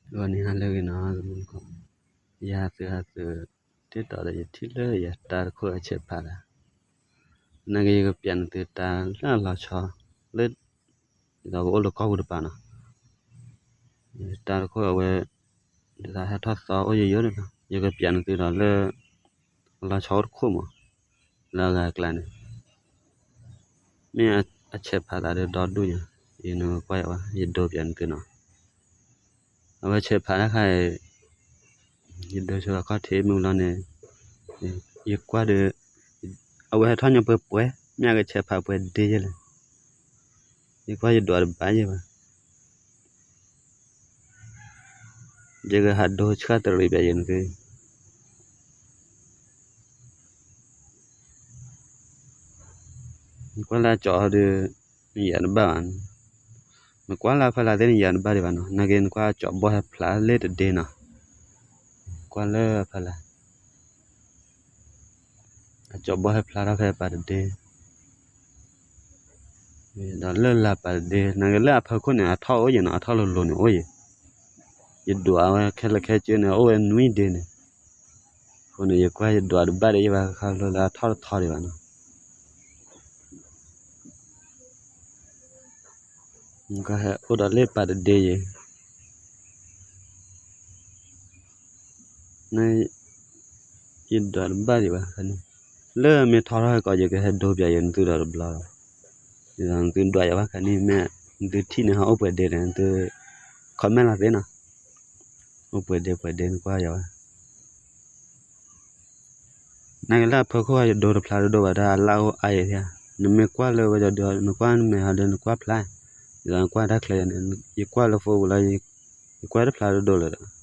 ဂီၤနံၤဟါလၢအဂ့ၤနီၤ, ယဟးသုးဟးသုး တ့တီဒီး ယထံၣ်လၢယတၢ်တခိၣ်အဆဲးဖးတၢ်, နာ်က့ယကပျးနသုတၢ်လၢအလီၤဆီလၢ ဒ်သိးပအိၣ်လၢကီၢ်ပူၤတပၤနီၤ, တၢ်တခိၣ်အဝဲ ဒ်သိးဟဲထီၣ်သီအိၣ်ယိယိန့ၣ်လီၤ. ယကပျးနသုဒီးလၢ အလီၤဆီအိၣ်တခိၣ်မး လၢအဂၤအကျါန့ၣ် မ့ၢ်အဆဲးဖးသးဒီးဒီဒူၣ်ညါ, ယနကွၢ်ယၤဝဲ ယဒိပျးနသုနီၤ. အဝဲဆဲးဖးတၢ်ခါအံၤ ယဒိဆိအခီၣ်ထံးမုၢ်လီၤန့ၣ် ယကွၢ်ဒီး အဝဲဟဲထီၣ်ညီပှဲၤပှဲၤ မ့ၢ်အကဆဲးဖးပှဲၤဒ့ယဲလဲၣ်, ယကွၢ်ယဒွးတဘၣ်ယဲဘၣ်. ယကဟးဒိဆှၣ်တရံးပျးယဲနသု နကွၢ်လၢအကၠီဒီး နယၤတဘၣ်ဘၣ်, နကွၢ်လၢအဖီလာ်သ့ၣ်နယၤတဘၣ်ဒံးဘၣ်နီၤ, နာ်က့နကွၢ်အကၠီဘီၣ်ဟဲဖျါလၢတဒ့နီၤ, ကွၢ်လၢအဖီလာ် အကၠီဘီၣ်ဟဲဖျါထီၣ်ဖဲပာ်တဒ့, ဒီးလၢလၢပာ်တဒ့ နာ်က့လၢအဖီခိၣ်န့ၣ် အထီၣ်အိၣ်ယဲနီၤ, အထီၣ်လိၤလိၤန့ၣ်အိၣ်ယဲ, ယဒွးဝဲခဲလၢာ်ခဲဆ့န့ၣ် အိၣ်ဝဲနွံဒ့န့ၣ်, အဃိန့ၣ် ယကွၢ်ယဒွးတဘၣ်ဒံးယဲဘၣ် ခါဖျိလၢအထီၣ်တထီဒံးဘၣ်နီၤ. ကဟဲအိၣ်ဒီးလၢပာ်တဒ့ယဲ, ယဒွးတဘၣ်ဒံးဘၣ်န့ၣ်, လၢမ့ၢ်ထီထီၣ်ဟဲကီး ယကဟဲဒိပျးယဲနသုဒီးတဘျီလီၤ. ဒ်သိးနသုဒွးယၤဘၣ်ခဲန့ၣ် မ့ၢ်နသုထံၣ်န့ၣ်ဟဲအိၣ်ပှဲၤဒ့န့ၣ် နသု comment လီၤသ့နီၤ, အိၣ်ပှဲၤဒ့ပှဲၤဒ့နကွၢ်ယၤဘၣ်. နာ်က့လၢအဖီခိၣ် ယဒိတဖျါတဒိၣ်ဘၣ်ဒီး အလၢ်အိၣ်အါယဲ, နမ့ၢ်ကွၢ်လၢဝဲဒီး နကွၢ်မဲာ်ဟီဒီး နကွၢ်ဖျါ, ဒ်သိးနကွၢ်တၢ်ချၢယၤန့ၣ် ယကွၢ်လၢ phone ပူၤလီၤ, ယကွၢ်တဖျါတဒိၣ်လၢၤဒီး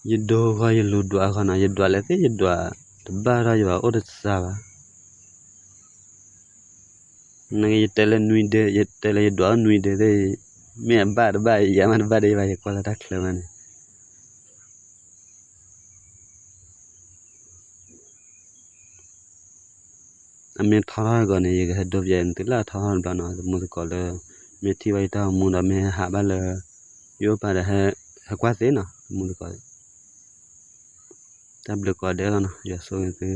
ယဒိဂီၤ ယလူၤဒွးဂီၤနီၤ, ယဒွးလဲၤသ့ၣ်ယဒွးတဘၣ်ထီၣ်ယဘၣ် အိၣ်တစှၤဘၣ်. နာ်က့ယတဲလၢနွံဒ့, ယတဲလၢယဒွးအိၣ်နွံဒ့သ့ၣ်, မ့ၢ်အဘၣ်တဘၣ် ယၤမးတဘၣ်ဒံးဘၣ် ယကွၢ်လၢတၢ်ချၢမးန့ၣ် အမ့ၢ်ထီထီၣ်ဟဲကီးန့ၣ် ယကဟဲဒိပျးနသုလၢအထီထီၣ်တဘျီနီၤ, သမူသကိးလၢ မ့ၢ်ထံၣ်ဘၣ်ယတၢ်အိၣ်မူဒီး မ့ၢ်ဟးဘၣ်လၢ ယအိၣ်ပာ်ဒီး ဟဲကွၢ်သ့နီၤ, သမူသကိး တၢ်ဘျုးကိးဂၤဒဲးလီၤနီၤ, ယွၤဆိၣ်ဂ့ၤသု